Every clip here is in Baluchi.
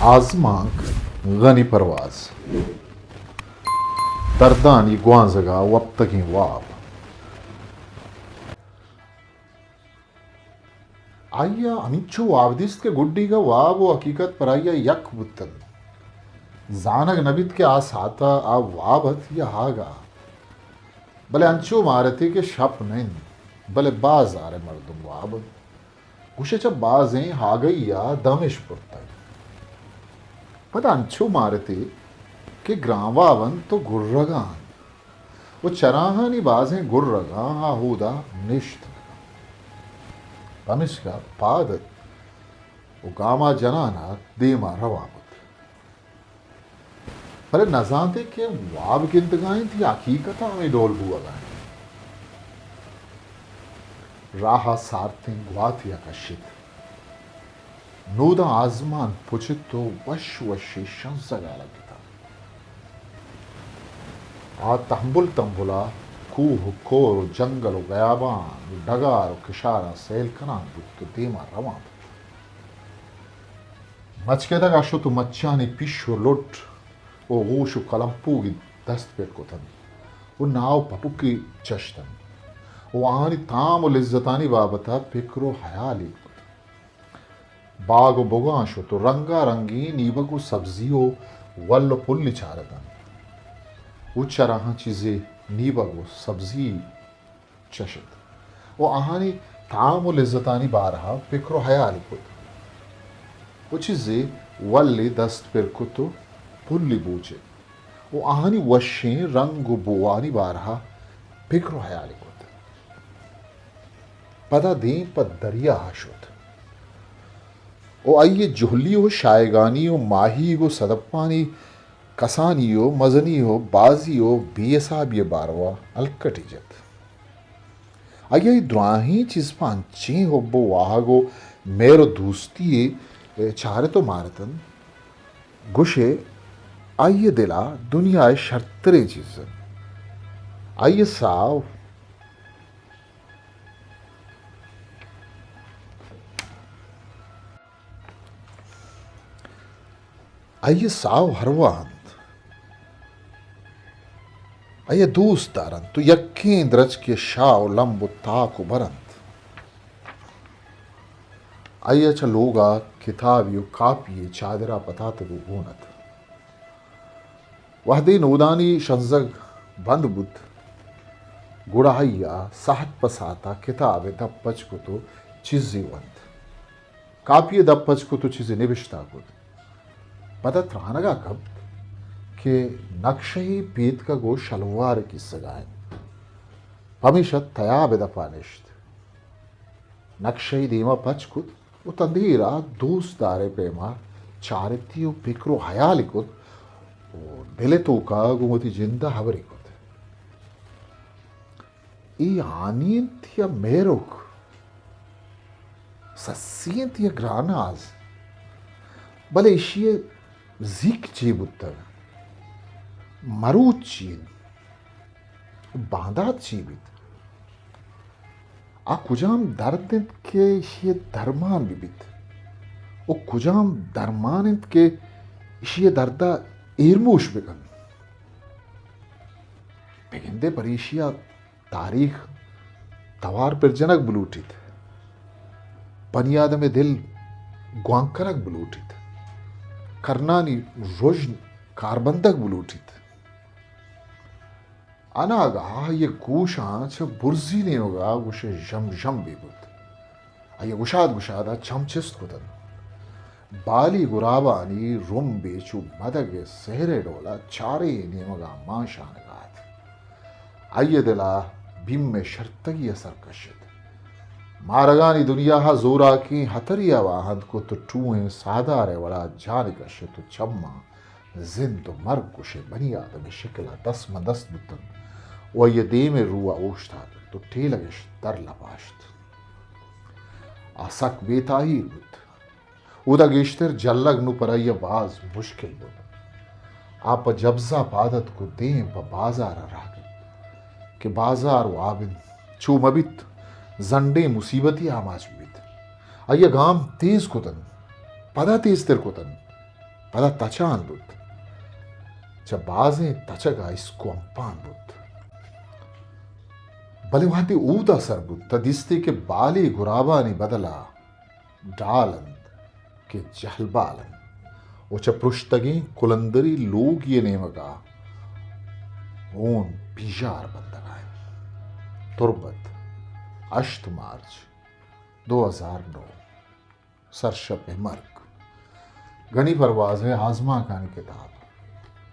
آزمانک، غنی پرواز۔ دردانی گوانزگا وپتگیں واب۔ آئی ء ہمینچو واب دیست کہ گڈیگ ء واب و حقیقت پر آئی ء یک بوت انت۔ زانگ نہ بیت کہ آ ساعت ء آ واب ات یا ہاگ ء۔ بلے انچو مارتی کہ شپ نہ انت، بلے بازار ء مردم واب انت۔ گوشے چہ بازیں ہاگئی ء دمش برتگ۔ پدا انچو مارتی کہ گرانواب انت و گرگا انت و چراہانی بازیں گرگاں آ ہودا نشت نہ کنت۔ پمیشکا پاد ات و گاما جنان ء دیما روان بوت۔ بلے نزانت ئے کہ واب گندگا انت یا حقیقت ء ہمے ڈول بوہگا انت۔ راہ ء سارتیں گواتے ء کشت۔ نوداں آزمان پچت و وش وشی شنزگا لگتاں۔ آ تمبل تمبلا کوہ و کور و جنگل و گیابان و ڈگار و کشاراں سیل کنان بوت و دیما روان بوت۔ مچکدگا شت و مچانی پیش و لٹ و غوش و کلمپوگی دست پر کتنت و ناہ و پپکی چشتنت و آہانی تام و لذتانی بابتا پکر و ہیالی کت۔ باگ و بگاں شت و رنگا رنگیں نیبگ و سبزی و ول و پلی چارتنت و چراہاں چیزے نیبگ و سبزی چشت و آہانی تام و لذتانی بارہا پکر و ہیالی کت و چیزے ولی دست پر کت و پلی بوچت و آہانی وشیں رنگ و بوانی بارہا پکر و ہیالی کت۔ پدا دیم پہ دریاہا شت و آئی جہلی و شایگانی و ماہیگ و سدپانی کسانی و مزنی و بازی و بے حسابی باروا الکٹی جت۔ آئی ء اے دراہیں چیز پہ انچیں حب و واہگ و مہر و دوستی ء چارت و مارت انت، گوشے آئی ء دل ء دنیا ء شرتریں چیز انت۔ آئی ء ساہ آئی ء ساہ و ہروا انت۔ آئی ء دوست دارنت و یکیں درچکے ء شاہ و لمب و تاک و بر انت۔ آئی ء چہ لوگ ء کتابے و کاپی ء چادر ء پتاتگ و گون ات۔ وہدے نودانی شنزگ بند بوت، گڑا آئی ء ساعت پہ ساعت ء کتاب ء دپ پچ کت و چیزے ونت۔ کاپی ء دپ پچ کت و چیزے نبشتہ کت۔ پدا ترانگا کپت کہ نقشہے پیتکگ و شلوار کیسگا انت۔ پمیشا تیاب ء دپا نشت۔ نقشہے دیما پچ کت و تندیرا دوست دارے پیما چارتی و پکر و ہیالی کت و دل ء توکا گوں وتی جند ء ہبرے کت۔ اے ہانی انت یا مہرک؟ سسی انت یا گراناز؟ بلے ایشی ء زیک چے بوتگ؟ مروچ چی انت؟ باندات چی بیت؟ آ کجام درد انت کہ ایشی ء درمان بہ بیت؟ و کجام درمان انت کہ ایشی ء درد ء ایرموش بہ کنت؟ بگندے پر ایشی ء تاریخ توار پر جنگ بلوٹیت، بنی آدم ء دل گوانک کنگ بلوٹیت، کرنانی رژن کاربندگ بلوٹیت۔ اناگہ آئی ء گوشاں چہ برزی نیمگا گوشے ژم ژم بہ بوت۔ آئی ء گشاد گشاد ء چم چست کتنت۔ بالی گرابانی رمبے چو مدگ ء سہر ء ڈولا چاریں نیمگاں مانشانگا ات۔ آئی ء دل ء بیم ء شرتگی ء سر کشت۔ مارگانی دنیا ء زوراکیں ہتری ء واہند کت و ٹوہیں ساہدار ء وڑا جان کشت و چماں زند و مرگ گوشے بنی آدم ء شکل ء دست ماں دست بوتنت و آئی ء دیم ء رو ء اوشتاتنت و ٹیلگش در لپاشت۔ آ سک بے تاہیر بوت۔ اودا گیشتر جلگ نوں پر آئی ء باز مشکل بوت۔ آ پہ جبزا پاد اتک و دیم پہ بازار ء راہ گپت کہ بازار واب انت، چو مہ بیت زنڈیں مصیبتے آماچ بہ بیت۔ آئی ء گام تیز کتنت، پدا تیزتر کتنت۔ پدا تچان بوت۔ چہ بازیں تچگ ءَ اسکو امپان بوت۔ بلے وہدے اودا سر بوت، تہ دیستی کہ بالی گرابانی بدل ءَ ڈال انت کہ جہل بال انت و چہ پرشتگیں کلندری لوگی نیمگ ءَ ہون پیژار بندگ ءَ انت۔ تربت، ہشت مارچ، دو ہزار نو۔ سرشپ مرگ۔ گنی پرواز ءِ آزمانکانی کتاب،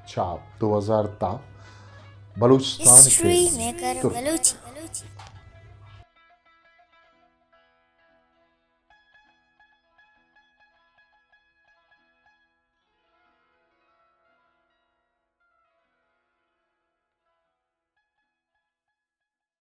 چاپ دو ہزار دہ، بلوچستان ہسٹری میکر بلوچی۔